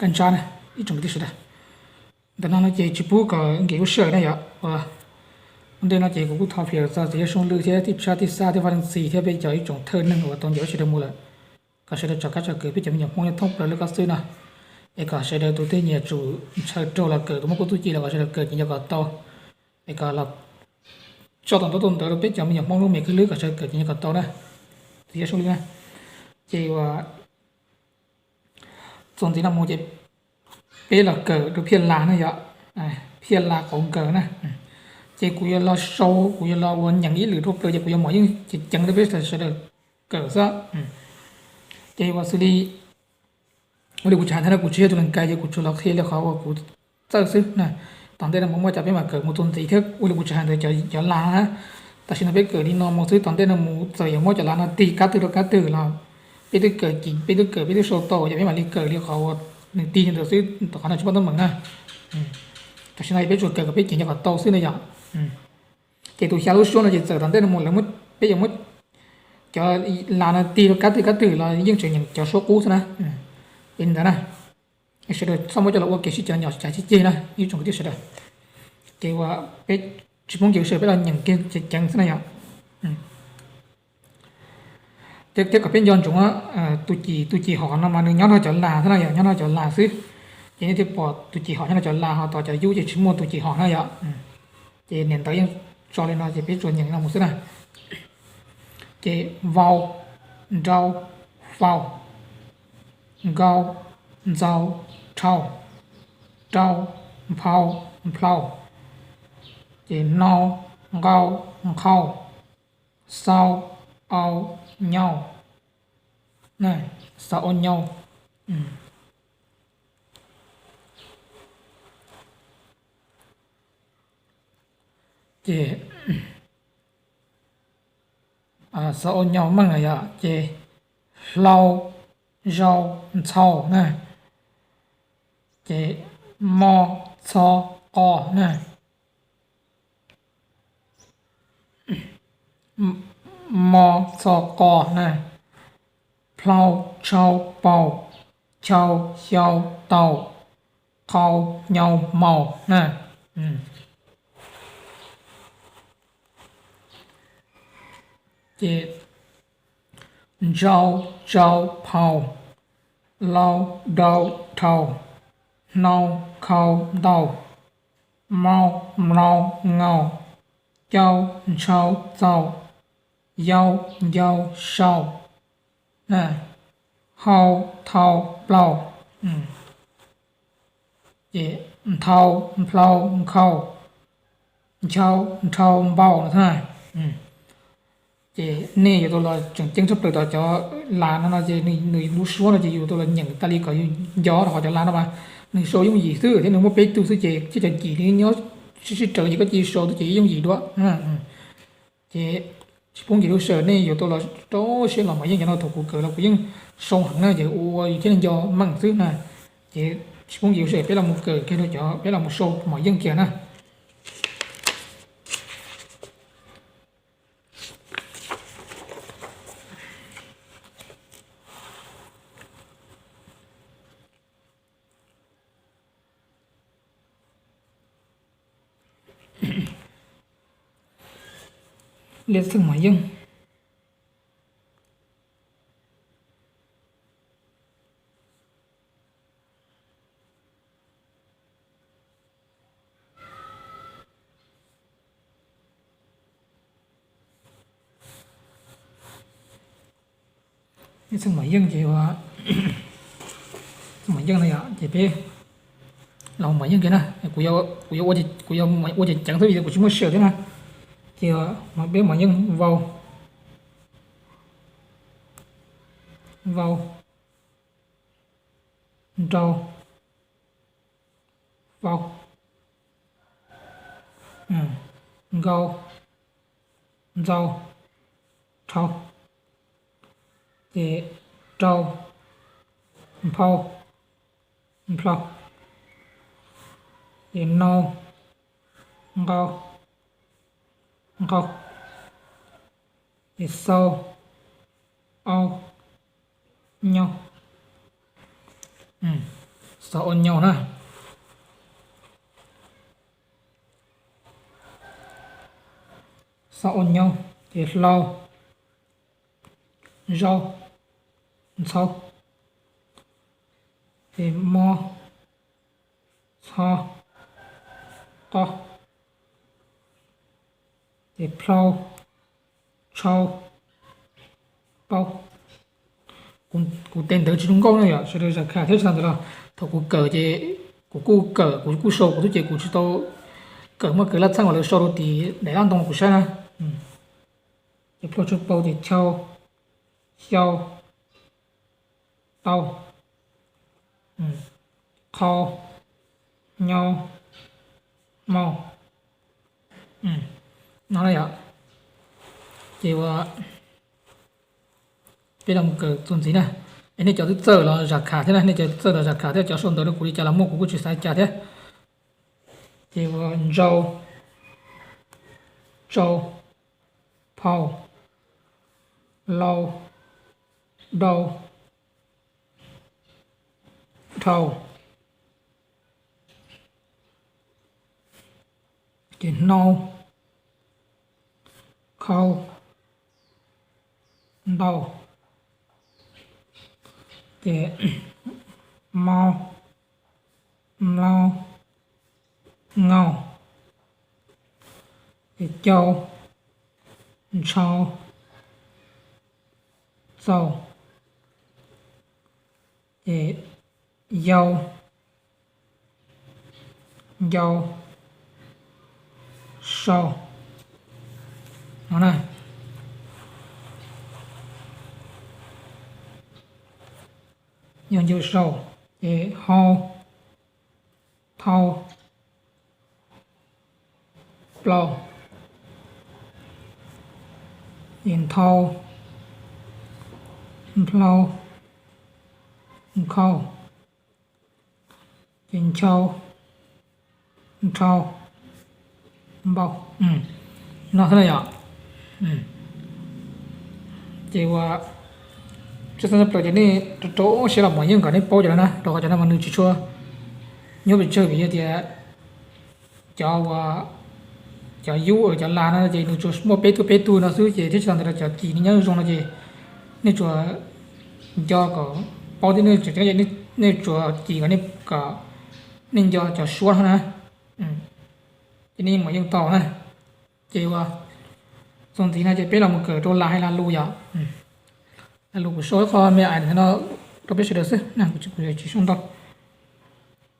kab ntsab na, ib tsoom kwv tij sawv daws. Ntawm no no ces tsis pub kom nkim lub sij hawm na yom. Ua ntej no ces kuv kuj thov piav txog txiv yawg Soob Lwj thiab tij Tshaj, tij Xab thiab Vaj Leej Txiv thiab peb cov ib tsoom thawj neeg uas tau ncaim sawv daws mus lawm, kom sawv daws tsom kab tsom kwm peb cov me nyuam Hmoob nyob thoob plaws lub qab xwb no. Es kom sawv daws tus twg nyiam tsum ntshaw raug los kawm, tus muaj kub txuj ci los kom sawv daws kawm ces nco kom tau. Es kom los tso tom ntaub tom ntawv rau peb cov me nyuam Hmoob lub me kawg lwb kom sawv daws kawm ces nco kom tau na. Txiv yawg Soob Lwj na, ces uas txuas ntxiv no mus ces peb los kawm rau Phiaj Las na yom. Phiaj Las qauv nkaws na. Ces kuv yuav los sau, kuv yuav los ua nyeem ib lwm rau plaws ces kuv yuav mom yeej ceev ceev rau peb sawv daws kawm xwb. Ces ua xws li, ua li kuv tsis hais ntawd no kuv tsis yog tus neeg kawm ces kuv tsuas los qhia li qhov uas kuv txawj xwb na. Tom ntej no mus muaj cas peb mam kawm mus txuas ntxiv thiab. Ua li kuv tsis hais ntawd cov las no na, tam sim no peb kawm li no mus xwb, tom ntej no mus txawm yuav muab cov las no tig kab twg rau kab twg los peb twb kawm, peb twb kawm, peb twb sau tau, ces peb mam li kawm li qhov uas nws tig li ntawd xwb, qhov no tsis pom teeb meem na. Tam sim no peb tsuas kawm kom peb ceev nco kom tau xwb na yom. Ces tus xya lub suab no ces txawm tom ntej no mus lawv muab, peb yuav muab cov las no tig rau kab twg kab twg los yeej tseem nyeem cov suab qub xwb na. Ces li ntawd na, sawv daws txhob muab coj los ua kev sib cav nyom cav ceg na ib tsoom kwv tij sawv daws. Ces uas peb tsis pub nkim lub sij hawm, peb los nyeem kiag ceev ceev xwb na yom. Thiab kom peb nco ntsoov, tus cim, tus cim hom no mas nws nyob nrog cov las xwb na yom, nyob nrog cov las xwb. Ces nej thiaj pom tus cim hom nyob nrog cov las, ho tom cov yub ces tsis muaj tus cim hom na yom. Ces niam ntawv yeej tso li no ces peb tsuas nyeem li no mus xwb na. Ces vau, nrau, fau, nkau, ntsau, rhau, rau, nphau, nplhau, ces nau, nqau, nqhau, xau, au, nyau, xau, au, nyau. Ces xau, au, nyau meej na yom. Ces hlau, zau, ntxhau na. Ces mo, txho, qo na. Mo, txho, qo na. Plhau, tshau, pau, chau, xyau, tau, qhau, nyau, mau na. Ces ntsau, tsau, phau, lau, dau, dhau, hnau, khau, ntau, mau, mlau, ngau, cau, ntsau, txau, yau, ncau, sau, hau, thau, plau, ces nthau, nplhau, nkhau, nchau, nrhau, npau no thiab. Ces nej yuav tau los tseem ceeb tshaj plaws tom cov las no no ces nws lub suab no ces yuav tau los nyeem tas li kom yus nco rau qhov cov las no mas nws sau yooj yim xwb thiab nws muaj peb tug xwb ces cov cim li nyob sib sib raws ces koj cia li sau xwb ces yooj yim dua. Ces tsis pub nkim lub sij hawm, nej yuav tau los rau siab los mos yeej, cov no thaum kuv kawm los kuv yeej sau heev na ces ua yus thiaj li nco meej xwb na. Ces tsis pub nkim lub sij hawm, peb los mus kawm kiag rau cov, peb los mus sau mos yeej kiag na. Lej txheej mos yeej. Lej txheej mos yeej ces, txheej mos yeej no yom, ces peb los mos yeej kiag na. Kuv yuav, kuv yuav ua ceev ceev xwb vim kuv tsis muaj sij hawm thiab na. Ces peb mos yeej vau, vau, nrau, vau, nkau, ntsau, rhau, ces rau, nphau, nplhau, ces nau, nqau, nqhau, ces xau, au, nyau, Xo ua nyo na. Xo ua nyo, ces hlau, zau, ntxhau, ces mo, txho, to, ces plhau, tshau, pau. Kuv tes ntawd tsis zoo nkauj na yom, sawv daws zam kham thiab tsis tau ntawd los thaum kuv kawm ces kuv kuj kawm, kuv kuj sau kuv tub ces kuv tsis tau kawm muaj kev laj txheej uas lawv sau rau tim daim lab ntoo kuv saib na. Ces plhau tshau pau ces chau, xyau, tau, qhau, nyau, mau. No na yom, ces ua peb los kawm txuas ntxiv na. Es nej cov twb txawj los zam kham thiab na, nej cov twb txawj los zam kham thiab, cov sau ntawv rau kuv li cas los muaj, kuv kuj tsis xav cas thiab. Ces ua ntsau, tsau, phau, lau, dau, dhau, ces hnau, khau, ntau, ces mau, mlau, ngau, ces cau, ntshau, txau, ces yau, ncau, sau. No na, yau ncau sau, ces hau, thau, plau, ces nthau, nphlau, nkhau, ces nchau, nrhau, npau. No xwb na yom. Ces ua tshaj xeeb tshaj plaws ces nej rau rau siab los mos yeej kom nej paub cov no na, rau qhov cov no mas nws tsis tshua nyuaj pes tsawg vim yog tias cov ua, cov yub, cov las no ces nws tsuas muaj peb tug peb tug no xwb ces thiab tsis tau ntawd rau cov kis nws nyob zoo no ces nej tsuas nco kom paub thiab, nej tsuas kis kom nej, kom nej nco cov suab no na, ces nej yeej mos yeej tau na. Ces ua txuas ntxiv no ces peb los mus kawm rau las hais las lus yom. Las lus kuv sau ib qho me ais no rau peb sawv daws xwb na, kuv tsis sau ntau.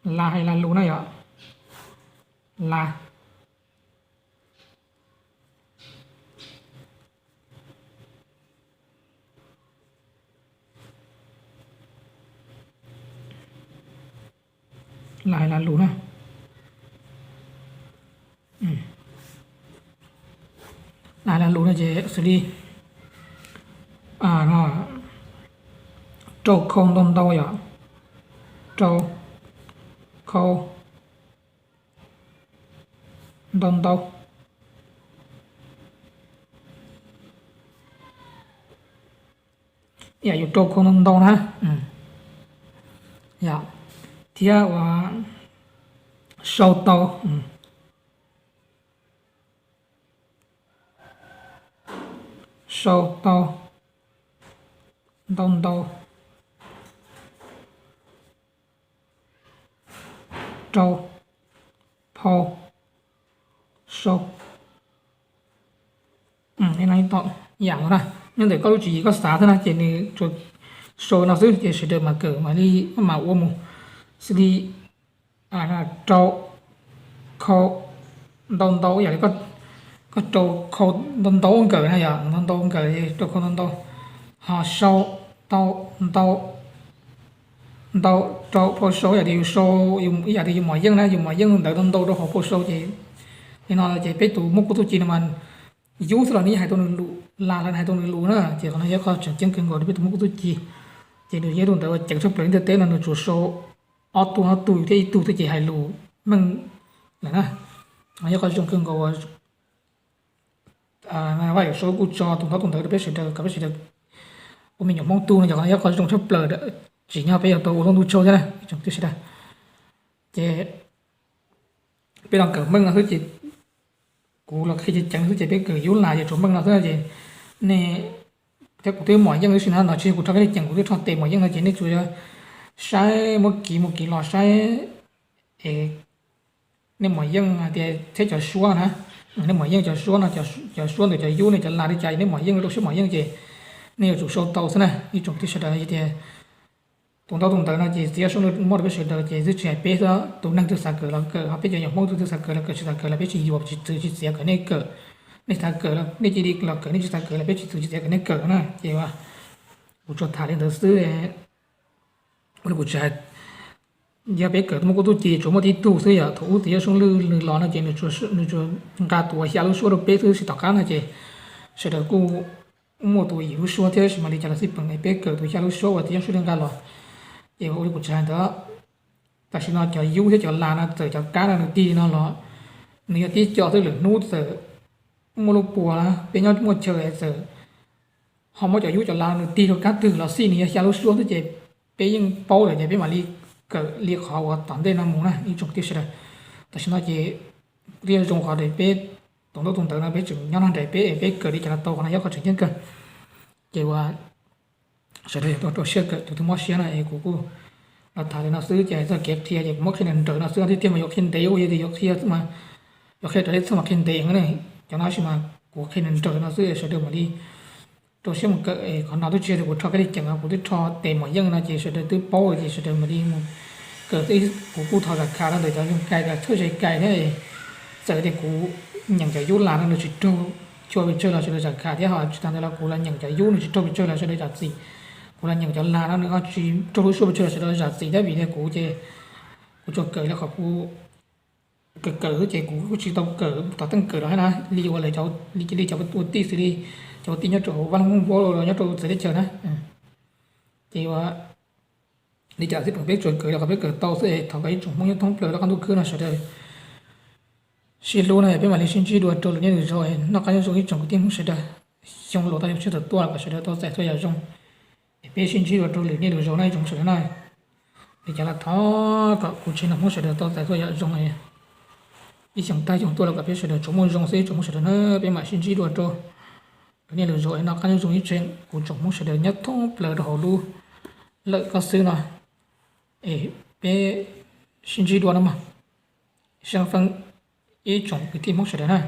Las hais las lus na yom. Las, las hais las lus na. Las hais las lus no ces xws li rau khau ntau ntau yom. Rau khau ntau ntau. Yam yus rau khau ntau ntau na. Yom, thiab ua sau tau. Sau tau, ntau ntau. Rau, phau, sau. Yam no na, nyob ntawm koj lub tswv yim koj xav xwb na, ces nws tsuas sau no xwb ces sawv daws mam kawm mam li mam ua mus. Xws li rau khau ntau ntau, yam li koj rau khau ntau ntau nkawm na yom, ntau ntau nkawm, rau khau ntau ntau. Ho sau tau, ntau, ntau, rau phau sau yam li yus sau, yam li yus mos yeej na, yus mos yeej ntawv ntau ntau rau hauv phau sau ces li no ces peb tus muaj kub txuj ci no mas yub xwb los nws yeej hais tau nws lus, las los nws hais tau nws lus na, ces qhov no yog qhov tseem ceeb kawg nkaus rau peb tus muaj kub txuj ci. Ces nws yog ib tug ntawv uas ceev tshaj plaws ntiaj teb no, nws tsuas sau ob tug ob tug thiab ib tug thiab ces hais lus meej lawm na. Qhov no yog qhov zoo kawg nkaus. Vaj Yawm Saub kuj tso tus ntaub tus ntawv rau peb sawv daws kom peb sawv daws ua me nyuam Hmoob tu no, yog qhov no yog qhov zoo tshaj plaws, tsim nyog peb yuav tau ua lub ntuj tsaug thiab na, ib tsoom kwv tij sawv daws. Ces peb los kawm meej no xwb ces kuv los qhia ceev ceev xwb ces peb kawm yub las ces tsuas meej no xwb ces nej, thiab kuv twb mom yeej tib si no no tsis yog kuv rho kab lis ceem, kuv twb rho tes mom yeej no ces nej tsuas yog saib muab kiv mus kiv los saib es nej mom yeej tias thiab cov suab na, nej mom yeej cov suab no, cov suab ntawm cov yub ne cov las li cas nej mom yeej rau siab mom yeej ces nej yuav tsum sau tau xwb na ib tsoom kwv tij sawv daws. Yog tias tus ntaub tus ntawv no ces txiv Yaj Soob Lwj muab rau peb sawv daws ces twb tsis hais peb xwb, tus neeg twg xav kawm los kawm, ho peb cov yawg Hmoob twg xav kawm los kawm, tsis xav kawm los peb tsis yuam tsis txwv tsis txiav kom nej kawm. Nej xav kawm nej cia li los kawm, nej tsis xav kawm los peb tsis txwv tsis txiav kom nej kawm na. Ces kuv tsuas tham li ntawd xwb. Ua li kuv tsis hais, yog peb kawm muaj kuv tub ces tsuas muaj tib tug xwb, yog thaum ub txiv Yaj Soob Lwj nws los no ces nws tsuas nqa tus uas xya lub suab rau peb xwb, tab sis tom qab no ces sawv daws kuj muaj tus yim lub suab thiab, tab sis mam li cas los xij peem peb kawm tus xya lub suab uas txiv Yaj Soob Lwj nqa los. Ces ua li kuv tsis hais ntawd, tam sim no cov yub thiab cov las no txawm cov kab no nws tig li no los nws yog tib co xwb, lwm hnub txawm muaj lub puas, peb nyob muaj chaw txawm ho muab cov yub cov las nws tig rau kab twg los xij nws yog xya lub suab xwb ces peb yeej paub lawm ces peb mam li kawm li qhov uas tom ntej no mus na ib tsoom kwv tij sawv daws. Tam sim no ces twb yog zoo qhov tias peb tus ntaub tus ntawv no peb tseem nyob nrog nraim peb es peb kawm li cas los tau, qhov no yog qhov tseem ceeb kawg. Ces uas sawv daws yog rau siab kawm, tus twg mob siab no es kuv kuj los tham li no xwb ces txoj kev qhia ces kuv muab qhia nrawm nrawm no xwb, tiag tiag mas yuav qhia ntev ua yog tias yuav qhia, yuav qhia raws li txhob mas qhia ntev heev ne. Cov no tab sis mas kuv qhia nrawm nrawm no xwb es sawv daws mam li rau siab mus kawm es qhov no twb tsis yog tias kuv rho kab lis ceem, kuv twb rho tes mom yeej no ces sawv daws twb paub lawm ces sawv daws mam li mus kawm xwb. Kuv kuj thov zam kham rau ntawm cov yoog kais cov txhawj zais kais thiab, txawm tias kuv nyeem cov yub las no nws tsis raug cua pes tsawg los sawv daws zam kham thiab, ho tsis tas ntawd los kuv los nyeem cov yub nws tsis raug pes tsawg los sawv daws zam txim, kuv los nyeem cov las no nws ho tsis raug lub suab pes tsawg los sawv daws zam txim thiab, vim tias kuv ces kuv tsuas kawm li qhov kuv kawm kawm xwb ces kuv kuj tsis tau kawm tom teej kawm los thiab na, li uas lawv cov, li cov ua tij xws li cov ua tij nyob rau hauv vaj loog muaj npuab los nyob rau txawv teb chaws na. Ces ua li cas xij peem peb tsuas kawm li qhov peb kawm tau xwb es thov kom ib tsoom Hmoob nyob thoob plaws rau qab ntuj khwb no sawv daws sib hlub na, peb mam li sib ntsib dua rau lwm niaj lwm zaus, noj qab nyob zoo ib tsoom kwv tij Hmoob sawv daws. Xyoo laus tau xyoo tshiab tawm tuaj los kom sawv daws tau txais txhua yam zoo es peb sib ntsib dua rau lwm niaj lwm zaus na ib tsoom sawv daws na. Li cas los thov kom kuv tsev neeg Hmoob sawv daws tau txais txhua yam zoo, ib xyoo tag xyoo tuaj los kom peb sawv daws tsuas muaj zoo xwb ib tsoom Hmoob sawv daws na. Peb mam sib ntsib dua rau lwm niaj lwm zaus es noj qab nyob zoo ib tsev kuv tsoom Hmoob sawv daws nyob thoob plaws rau hauv lub lawm koj xwb no es peb sib ntsib dua no mog. Seej feej ib tsoom kwv tij Hmoob sawv daws na.